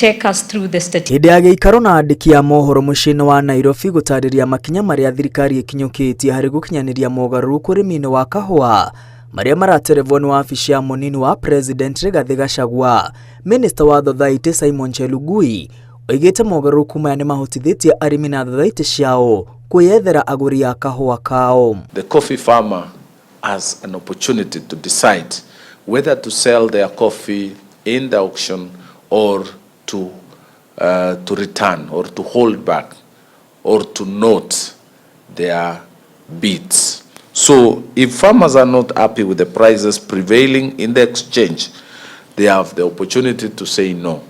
take us through the statistics. Hĩndĩ ya gĩikaro na andĩki a mohoro mũciĩ-inĩ wa Nairobi gũtarĩria makinya marĩa thirikari ĩkinyũkĩtie harĩ gũkinyanĩria mogarũrũku ũrĩmi-inĩ wa kahũa marĩa maraterebwo nĩ wabici ya mũnini wa President Rigathĩ Gachagua, Minista wa Thothaitĩ Simon Chelugui oigĩte mogarũrũku maya nĩ mahotithĩtie arĩmi na thothaitĩ ciao kwĩyethera agũri a kahũa kao. The coffee farmer has an opportunity to decide whether to sell their coffee in the auction or to return or to hold back or to note their bids. So if farmers are not happy with the prices prevailing in the exchange, they have the opportunity to say no,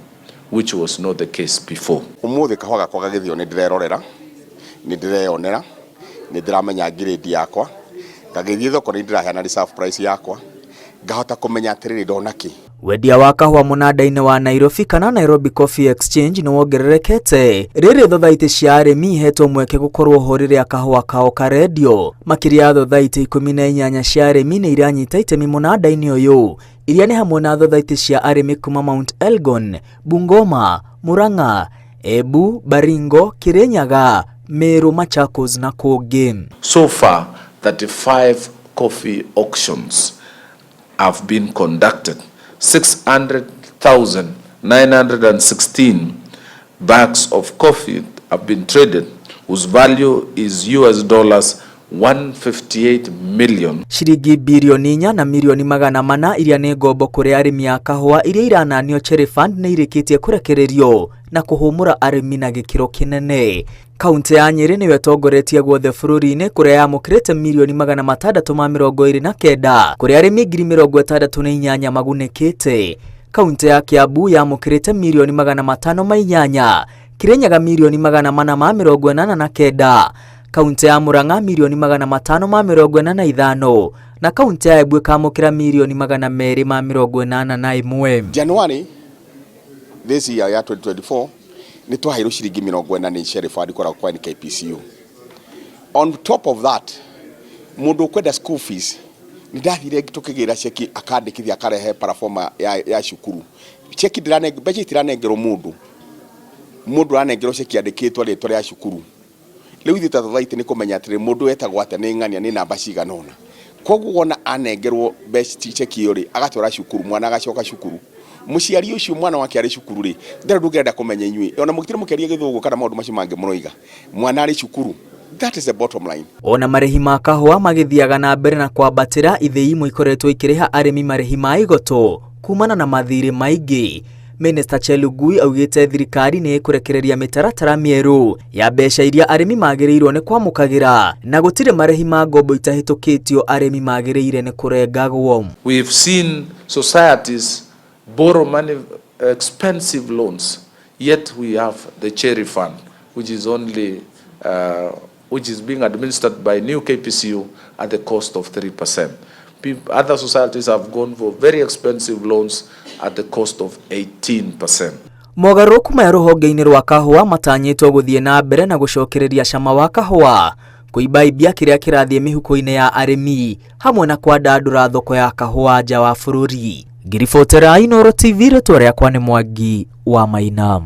which was not the case before. Umuthi kahũa gakwa gagĩthĩo nĩ ndĩrerorera, nĩ ndĩreyonera, nĩ ndĩramenya grade yakwa. Ngagĩthiĩ thoko nĩ ndĩraheana reserve price yakwa, ngahota kũmenya atĩrĩrĩ, ndona kĩ. Wendia wa kahũa mũnanda-inĩ wa Nairobi kana Nairobi Coffee Exchange nĩ wongererekete rĩrĩ thothaitĩ cia arĩmi ihetwo mweke gũkorwo ho rĩrĩa kahũa kao karendio. Makĩria ya thothaitĩ 18 cia arĩmi nĩ iranyita itemi mũnanda-inĩ ũyũ, iria nĩ hamwe na thothaitĩ cia arĩmi kuma Mount Elgon, Bungoma, Murang'a, Embu, Baringo, Kirinyaga, Meru, Machakos na kũngĩ. So far, 35 coffee auctions have been conducted. 600,916 bags of coffee have been traded, whose value is US$158 million. Ciringi 4,400,000,000 iria nĩ ngombo kũrĩ arĩmi a kahũa iria irananio Cherry Fund nĩ irĩkĩtie kũrekererio na kũhũmũra arĩmi na gĩkĩro kĩnene. Kaunti ya Nyĩrĩ nĩyo ĩtongoretie guothe bũrũri-inĩ, kũrĩa yamũkĩrĩte 629,000,000, kũrĩa arĩmi 68,000 magunĩkĩte. Kaunti ya Kiambu yamũkĩrĩte 508,000,000, Kirinyaga 489,000,000, kaunti ya Murang'a 585,000,000 na kaunti ya Embu ĩkamũkĩra 281,000,000. January this year ya 2024 nĩ twaheirwo ciringi 40 nĩ Cherry Fund kũrĩa kwa KPCU. On top of that, mũndũ ũkwenda school fees, nĩ ndathire tũkĩgĩra ceki, akandĩkithia, akarehe proforma ya cukuru. Ceki ndiranengerwo, mbeca itiranengerwo mũndũ, mũndũ aranengerwo ceki andĩkĩtwo rĩtwa rĩa cukuru. Rĩu ithuĩ ta society nĩ kũmenya atĩrĩ, mũndũ etagwo atĩa, nĩ ng'ania, nĩ namba cigana ũna. Koguo wona anengerwo mbeca, ceki ĩyo rĩ, agatwara cukuru, mwana agacoka cukuru. Mũciari ũcio mwana wake arĩ cukuru rĩ, ndarĩ ndũngĩenda kũmenya inyuĩ ona mũgĩtire mũkĩaria Gĩthũngũ kana maũndũ macio mangĩ mũroiga mwana arĩ cukuru. That is the bottom line. Ona marĩhi ma kahũa magĩthiaga na mbere na kwambatĩra, ithĩi imwe ikoretwo ikĩrĩha arĩmi marĩhi ma igoto kumana na mathirĩ maingĩ. Minister Chelugui augĩte thirikari nĩ ĩkũrekereria mĩtaratara mĩerũ ya mbeca iria arĩmi magĩrĩirwo nĩ kwamũkagĩra, na gũtirĩ marĩhi ma ngombo itahĩtũkĩtio arĩmi magĩrĩire nĩ kũrengagwo. We've seen societies borrow money, expensive loans, yet we have the Cherry Fund, which is being administered by new KPCU at the cost of 3%. Other societies have gone for very expensive loans at the cost of 18%. Mogarũrũku maya rũhonge-inĩ rwa kahũa matanyĩtwo gũthiĩ na mbere na gũcokereria cama wa kahũa, kũimbaibia kĩrĩa kĩrathiĩ mĩhuko-inĩ ya arĩmi, hamwe na kwandandũra thoko ya kahũa nja wa bũrũri. Ngiribotera Inooro TV, rĩtwa rĩakwa nĩ Mwangi wa Maina.